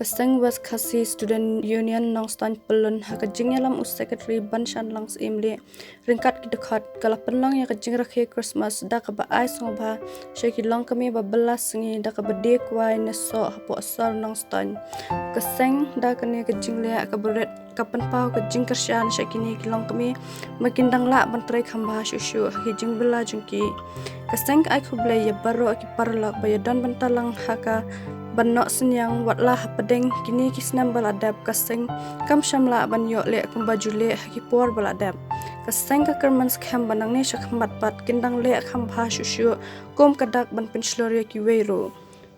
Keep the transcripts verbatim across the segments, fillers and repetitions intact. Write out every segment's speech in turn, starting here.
Ka seng West Khasi Student Union Nongstoiñ Pyllun ha ka jingïalam u Secretary Banshanlang Syiemlieh ryngkat ki dkhot ka la pynlong ïa ka jingrakhe Christmas da kaba ai sngewbha sha ki longkmie ba bylla sngi da kaba die kwai ne soh hapoh sor Nongstoiñ. Ka seng da kane ka jingleh kaba rit ka pynpaw ka jingkyrshan sha kine ki longkmie ba kin dang lah ban trei kham bha shuh shuh ha ki jingbylla jong ki. Ka seng ka ai khublei ïa baroh ki paralok ba ïadon bynta lang ha ka ban noh synñiang, wat la hapdeng kine ki snem ba la dep ka seng kam shym lah ban ïoh leh kumba ju leh ha ki por ba la dep. Ka seng ka kyrmen skhem ba nangne shakhmat pat kin dang leh kham bha shuh shuh kum ka dak ban pynshlur ïa kiwei ruh.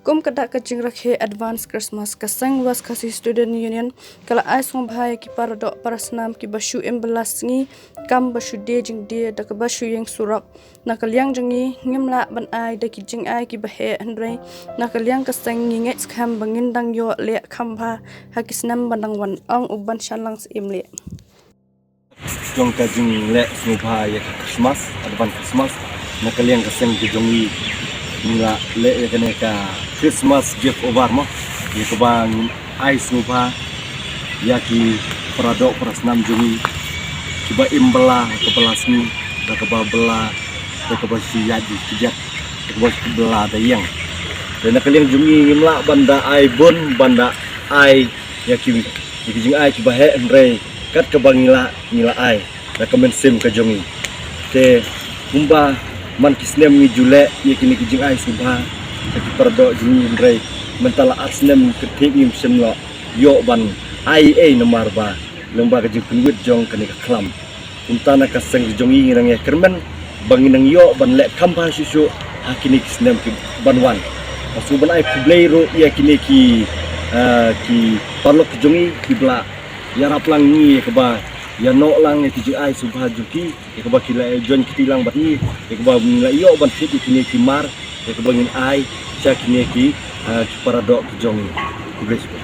Kum ka dak ka jingrakhe Advance Christmas, ka seng West Khasi Student Union ka la ai sngewbha ïa ki paradoh parasnam kiba shu im bylla sngi kam ba shu die jingdie da kaba shu ïeng surok. Na ka liang jong ngi ngim lah ban ai da ki jingai kiba heh, hynrei na ka liang ka seng ngi ngeit skhem ba ngin dang ïoh leh kham bha ha ki snem ba dang wan, ong u Banshanlang Syiemlieh. Jong ka jingleh sngewbha ïa ka Christmas, Advance Christmas, na ka liang ka seng ka jong ngi ngi la leh ïa kane ka Christmas gift over mo, ïa kaba ngin ai sngewbha ïa ki paradoh parasnam jong ngi kiba im bylla ha ka bylla sngi, da kaba bylla da kaba shu ïaid kjat, da kaba shu bylla da ïeng. Te na ka liang jong ngi ngim lah ban da ai bun, ban da ai ïa ki, ïa ki jingai kiba heh, hynrei kat kaba ngi lah ngi la ai da ka mynsiem ka jong ngi. Te kumba man ki snem ngi ju leh ïa kine ki jingai sngewbha sha ki paradoh jong ngi, hynrei mynta la ar snem kynthih ngim shym la ïoh ban ai ei namar ba lyngba ka jingpynwit jong kane ka khlam. Kumta na ka seng ka jong ngi ngi nang ïa kyrmen ba ngi nang ïoh ban leh kham bha shuh shuh ha kine ki snem ki ban wan. Nga sngewbha ban ai khublei ruh ïa kine ki, ah, ki paralok ki jong ngi kiba la ïarap lang ngi ïa kaba ïa noh lang ïa ki jingai sngewbha jong ki, ïa kaba ki la ïa join kti lang bad ngi, ïa kaba ngi la ïoh ban thied ïa kine ki mar, ïa kaba ngin ai sha kine ki, ah, ki paradoh ki jong ngi. Khublei shibun.